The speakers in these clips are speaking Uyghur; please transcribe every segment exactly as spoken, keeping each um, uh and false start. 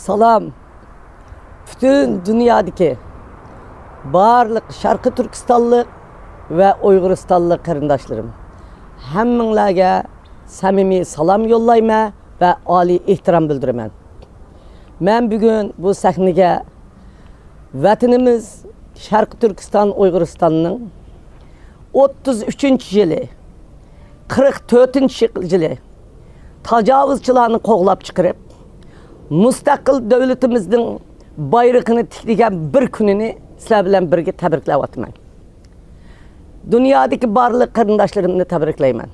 سالام! پۈتۈن دۇنيادىكى بارلىق شەرقىي تۈركىستانلىق ۋە ئۇيغۇرىستانلىق قېرىنداشلىرىم، ھەممىڭلارگە سەمىمىي سالام يوللايمەن ۋە ئالىي ئېھتىرام بىلدۈرىمەن. مەن بۈگۈن بۇ سەھنىگە ۋەتىنىمىز شەرقىي تۈركىستان ئۇيغۇرىستاننىڭ ئوتتۇز ئۈچىنچى يىلى، قىرىق تۆتىنچى يىلى تاجاۋۇزچىلارنى قوغلاپ چىقىرىپ، مۇستەقىل دۆلىتىمىزنىڭ بايرىقىنى تىكلىگەن بىر كۈنىنى سىلەر بىلەن بىرگە تەبرىكلەۋاتىمەن. دۇنيادىكى بارلىق قېرىنداشلىرىمنى تەبرىكلەيمەن.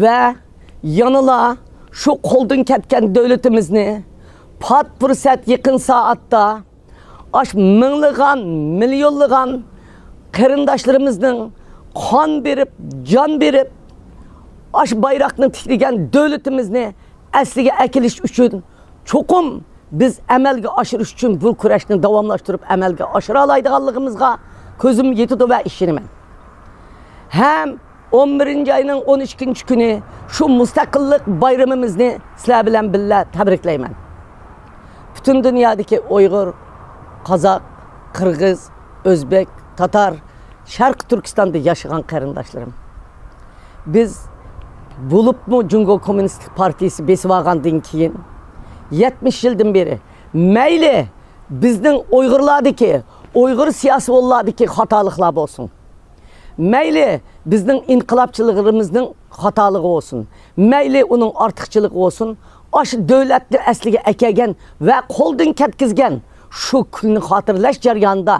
ۋە يەنىلا شۇ قولدىن كەتكەن دۆلىتىمىزنى پات پۇرسەت يېقىن سائەتتە ئاش مىڭلىغان، مىليونلىغان قېرىنداشلىرىمىزنىڭ قان بېرىپ، جان بېرىپ، ئاش بايراقنى تىكلىگەن دۆلىتىمىزنى ئەسلىگە ئەكېلىش ئۈچۈن چوقۇم بىز ئەمەلگە ئاشۇرۇش ئۈچۈن بۇ كۈرەشنى داۋاملاشتۇرۇپ ئەمەلگە ئاشۇرالايدىغانلىقىمىزغا كۆزۈم يېتىدۇ ۋە ئىشىنىمەن. ھەم ئون بىرىنچى ئاينىڭ ئون ئىككىنچى كۈنى شۇ مۇستەقىللىق بايرىمىمىزنى سىلەر بىلەن بىللە تەبرىكلەيمەن. پۈتۈن دۇنيادىكى ئۇيغۇر، قازاق، قىرغىز، ئۆزبېك، تاتار، شەرقىي تۈركىستاندا ياشىغان قېرىنداشلىرىم. بىز بولۇپمۇ جۇڭگو كوممۇنىستىك پارتىيىسى بېسىۋالغاندىن كېيىن يەتمىش يىلدىن بېرى مەيلى بىزنىڭ ئۇيغۇرلاردىكى، ئۇيغۇر سىياسىيونلاردىكى خاتالىقلار بولسۇن، مەيلى بىزنىڭ ئىنقىلابچىلىقلىرىمىزنىڭ خاتالىقى بولسۇن، مەيلى ئۇنىڭ ئارتۇقچىلىقى بولسۇن، ئاشۇ دۆلەتنى ئەسلىگە ئەكەلگەن ۋە قولدىن كەتكۈزگەن شۇ كۈننى خاتىرىلەش جەريانىدا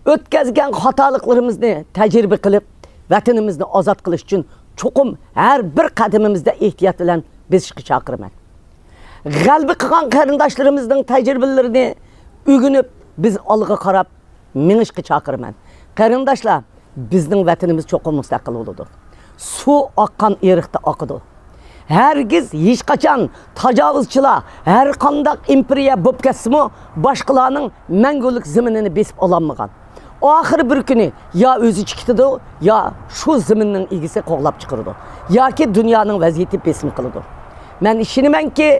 ئۆتكەزگەن خاتالىقلىرىمىزنى تەجرىبە قىلىپ، ۋەتىنىمىزنى ئازاد قىلىش ئۈچۈن چوقۇم ھەر بىر قەدىمىمىزدە ئېھتىيات بىلەن بېسىشقا چاقىرىمەن. غەلىبە قىلغان قېرىنداشلىرىمىزنىڭ تەجرىبىلىرىنى ئۆگىنىپ، بىز ئالغا قاراپ مېڭىشقا چاقىرىمەن. قېرىنداشلار، بىزنىڭ ۋەتىنىمىز چوقۇم مۇستەقىل بولىدۇ. سۇ ئاققان ئېرىقتا ئاقىدۇ. ھەرگىز ھېچقاچان تاجاۋۇزچىلار ھەر قانداق ئىمپېرىيە بولۇپ كەتسىمۇ، باشقىلارنىڭ مەڭگۈلۈك زېمىنىنى بېسىپ ئالالمىغان. ئاخىرى بىر كۈنى يا ئۆزى چىقىدۇ، يا شۇ زېمىننىڭ ئىگىسى قوغلاپ چىقىرىدۇ، ياكى دۇنيانىڭ ۋەزىيىتى بېسىم قىلىدۇ. مەن ئىشىنىمەنكى،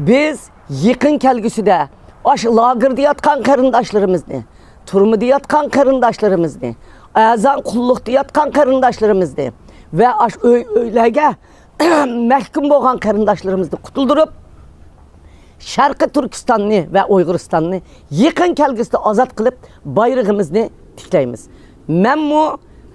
بىز يېقىن كەلگۈسىدە ئاشۇ لاگېردا ياتقان قېرىنداشلىرىمىزنى، تۈرمىدە ياتقان قېرىنداشلىرىمىزنى، ئەرزان قۇللۇقتا ياتقان قېرىنداشلىرىمىزنى ۋە ئاشۇ ئۆي، ئۆيلەرگە مەھكۇم بولغان قېرىنداشلىرىمىزنى قۇتۇلدۇرۇپ، شەرقىي تۈركىستاننى ۋە ئۇيغۇرىستاننى يېقىن كەلگۈسىدە ئازاد قىلىپ، بايرىقىمىزنى تىكلەيمىز. مەنمۇ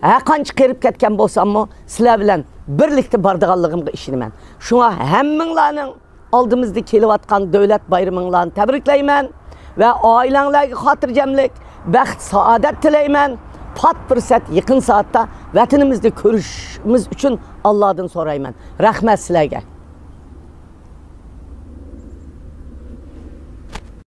ھەرقانچە قېرىپ كەتكەن بولساممۇ، سىلەر بىلەن بىرلىكتە بارىدىغانلىقىمغا ئىشىنىمەن. شۇڭا ھەممىڭلارنىڭ ئالدىمىزدا كېلىۋاتقان دۆلەت بايرىمىڭلارنى تەبرىكلەيمەن ۋە ئائىلەڭلارگە خاتىرجەملىك، بەخت، سائادەت تىلەيمەن. پات پۇرسەت يېقىن سائەتتە ۋەتىنىمىزدە كۆرۈشۈشىمىز ئۈچۈن ئاللادىن سورايمەن. رەھمەت سىلەرگە.